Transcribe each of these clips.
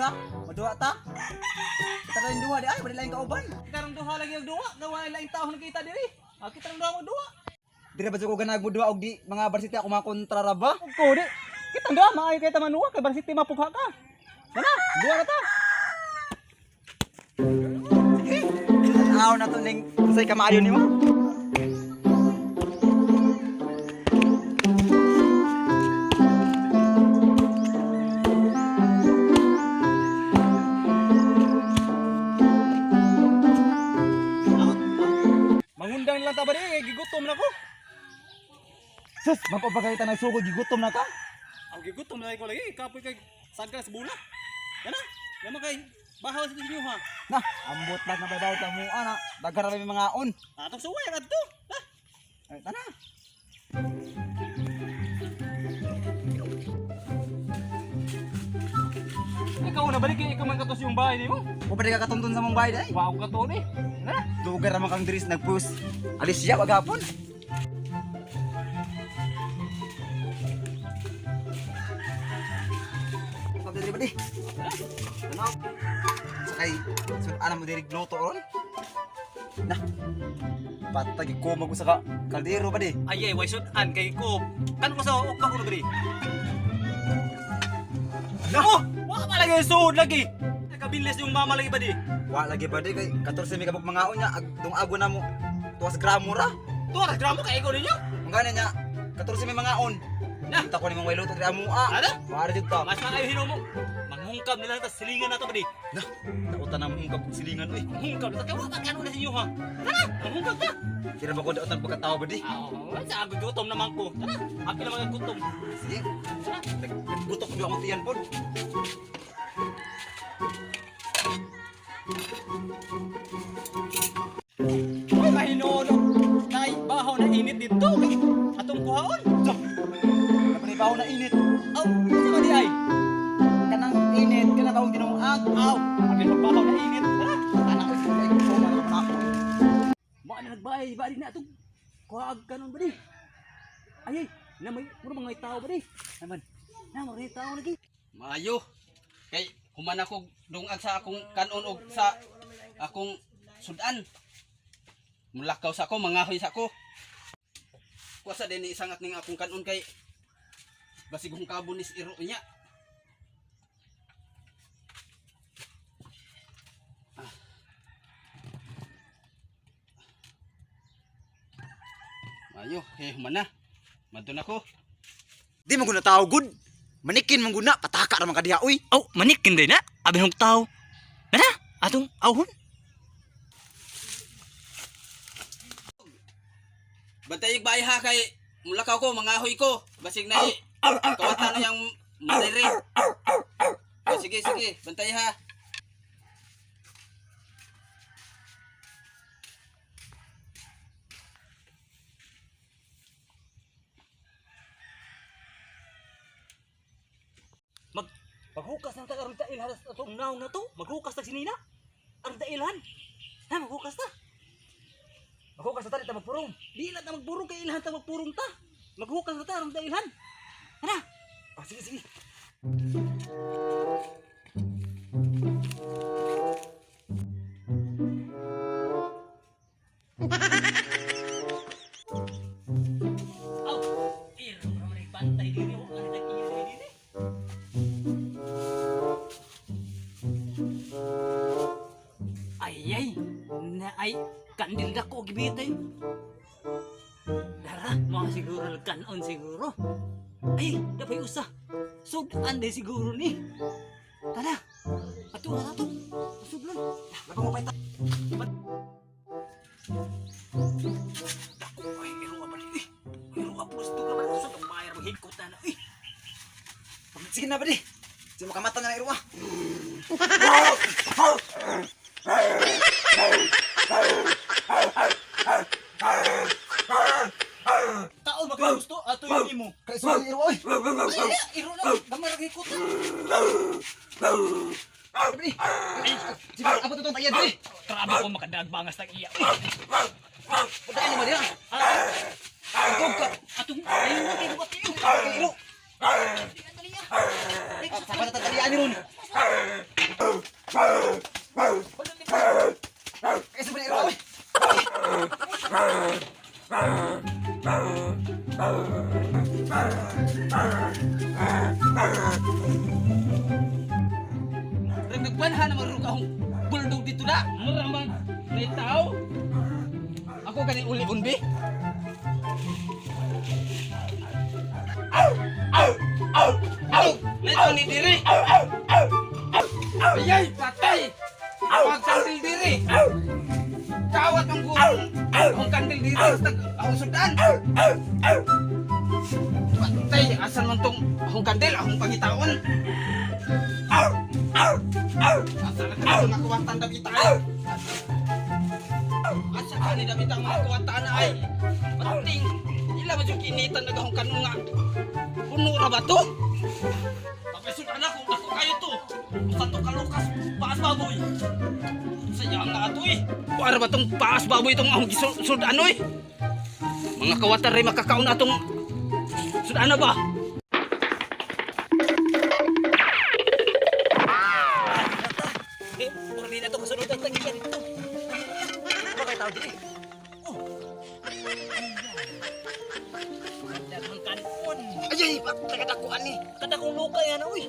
Unsa? Maduwa ta? Kita rin duha di ay, bali lain kauban. Kita rang duha lagi og duwa, gawa laing tao nakita diri. Ah, kita rang duha mo duwa. Dire ba jud ko ganag mo duha og di mga varsity ako mga kontra ra ba? Ug ko di. Kita duha maayo kay ta manuwa kay varsity mapugha ka. Kana, duwa na ta. Sige. Tanaw na to ning unsay kamaayo nimo. Mangundang lang ta ba di, gigutom na ko. Sus, mapapagay ta nagsugod gigutom na ka. Ang gigutom na ko lagi, kapoy kay sagras bula. Kana, yaman kay bahaw sa inyo ha. Na, ambot lang na babaw ta mo ana. Daghan ra may mga on. Atong suway kadto. Ha? Ay, tana. Ikaw na balik kay ikaw man katos yung bahay nimo. Wa pa di ka katuntun sa mong bahay day. Wow ka to ni. Na. Dugar ra man kang diris nagpus. Alis siya wag hapon. Pabdiri ba di? Ano? Sakay sud ana mo diri luto ron. Na. Patag ko mag usa ka kaldero ba di? Ay ay, way sudan kay ko. Kan ko sa ukba ko na diri. Na. Oh, wa pa lagi suod lagi. Nakabilis yung mama lagi ba di? Wa lagi ba di kay 14 may kabuk mga unya ag dung ago na mo tuwas gramo ra. Tuwa gramo kay ikaw ninyo. Ang gani niya 14 may mga on. Na. Kita ko ni mong way luto diri amoa. Ano? Mara jud ta. Mas maayo hinumo. Manghungkab nila ta silingan nato ba di? Nah, dautan na mong hungkab silingan oy. Manghungkab ta kay wa pa kano na sa inyo ha. Tara, manghungkab ta. Tira ba ko dautan pagkatao ba di? Ah, sa ako gutom naman ko. Tara, ako naman ang gutom. Sige. Naggutok ko akong tiyan pod. Ay, mahinuno. Nay, bahaw na init dito. Atong kuhaon. So, napanibaho na init. Aw, sa ba di ay? Kanang init, kanang kaong ginuag. Aw, abi bahaw na init. Tara. Anak ko, ay gusto man ako na ako. Mao na nagbay, ba di na atong kuhaag kanon ba di? Ay, ay, na may mura mga tao ba di? Naman. Na mga tao lagi. Maayo. Kay human ako dungag sa akong kanon og sa akong sudan. Mulakaw sa ako, mangahoy sa ako. Kuha sa din isangat ning akong kanon kay basig hungkabon ni iro niya. Ah. Maayo, eh human na. Madto na ko. Di man guna tao good. Manikin man guna, pataka ra man ka diha oy. Aw, manikin din na. Abi hong tao. Nana, atong awhon. Bantay bahay ha kay mulakaw ko, mangahoy ko. Basig na kawatan na yung madere. Oh, sige, sige, bantay ha. Mag maghukas ng taga aron ilhan atong naong na to. Maghukas tag sinina. Aron ta ilhan. Ha, maghukas ta. Ako ka sa tali ta magpurong. Di lang ta magpurong kay ilhan ta magpurong ta. Maghukas na ta aron ta ilhan. Ana, Ah, sige sige. Aw, iro ra man ay bantay diri wa ka nag iya diri. Ay ay, na ay kandil dako gibitay. Dara, mga siguro kanon siguro. Ay, dapay usa. Sudan day siguro ni. Tara. Ato na ato. Sudlan. Labang mo pa ita. Dako ay iro ba ni? Iro ka pusto ka ba sa bayar maghikot na. Eh. Sige na ba di? Sige makamata na na irwa. Taon ba kayo gusto? Ato yung imo. Kay sugod irwa oy. Ay, iro na. Gamay ra kay kuta. Ba di? Sige, abot itong tayan di. Grabe ko makadagbangas tag iya. Pagdaan mo diha. Tugtog ka. Atong ayun mo kay bukat kayo. Kay iro. Dali ah. Sa pa tatalian ni ron. Ay, sa balik oy. Nagbanha na marurog akong bulldog dito na. Mura man na tao. Ako kani uli unbi. Aw! Naito ni diri. Ayay, patay. Pagkandil diri. Kawat ang gurong. Ang kandil diri. Akong sudan. Patay, asan man tong akong kandil, akong pangitaon. Asa na ka nga kuwatan daw kita ay? Asa ka ni daw kita mga kuwatan ay? Pating, ila ba yung kinitan na gahong kanunga? Puno ra ba to? Tapos yung anak kung ako kayo to. Usa to kalukas, paas baboy. Sayang na ato eh. Para ba tong paas baboy itong akong gisudan eh? Mga kawatan rin makakaon na atong sudan na ba? Eh, mura na to kasunod ang tagiyan dito. Bakit tao diri? Oh. Daghang kanon. Ay, ay, patay ka dako ani. Kada kong luka yan, uy.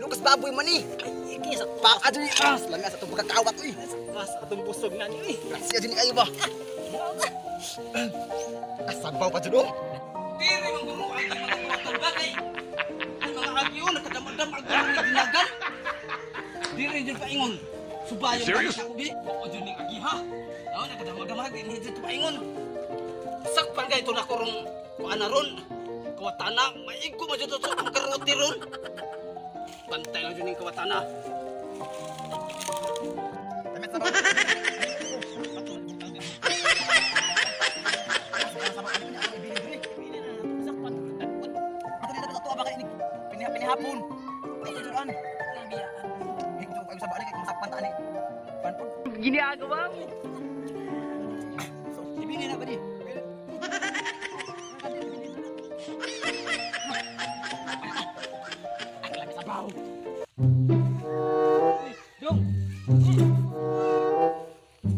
Lukas baboy man ni. Ay, kaya sa Pa adyo ni ah, lami sa itong pagkakawat uy. Mas atong busog na ni, uy. Grasya din kayo ba? Ah, sabaw pa jud oh. Diri man guro ang mga kuwatan ba kay ang mga agyo nakadamdam ang guro ni ginagan. Diri jud paingon. Subayon Serious? ka ubi. Oo jud ning agiha. Aw nakadamdam dinhi jud paingon. Sakpan kay to na korong kuan na ron. Kuwatana maigo man jud to sa akong karote ron. Bantay lang jud ning kuwatana. Damit sabaw. Sakpan. Ato ni dapat ato ba kay pinihapon. Ato jud an. Higto kayo sa balik kay masakpan ta ani. Panpon. Ginagawa mo. So, ibili na ba di? Dong.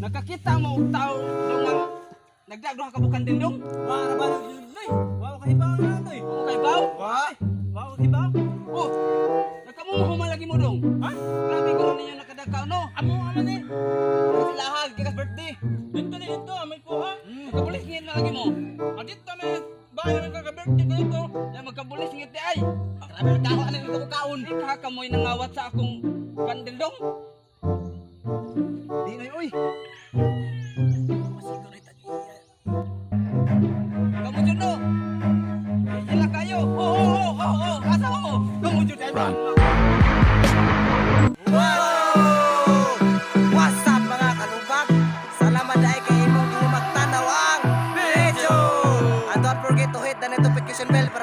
Nakakita mo og tao dong nga nagdagdo ka bukan din dong. Wa ra ba yun, uy? Wa ko hibaw na, uy. Oo kay baw. Wa. Wa ko hibaw. Oh. Nakamuho man lagi mo dong. Ha? Grabe ko ninyo nakadagkaw no. Amo ano ni? Sila ha, gikas birthday. Dito na dito, amay ko ha. Magkabulis ngit na lagi mo. Ah, dito may bahay ng kaka-birthday ko dito. Ya magkabulis ngit di ay. Grabe kaon ani dito ko kaon. Di ka kamoy nangawat sa akong kandil dong. Di na oy. Masiguro ito. Kamu jud no. Ila kayo. Oh oh oh oh oh. Asa mo? Kamu jud ay. Run. Wow! What's up mga kalubag? Salamat dahil kay imong gihimagtanaw ang video! And don't forget to hit the notification bell para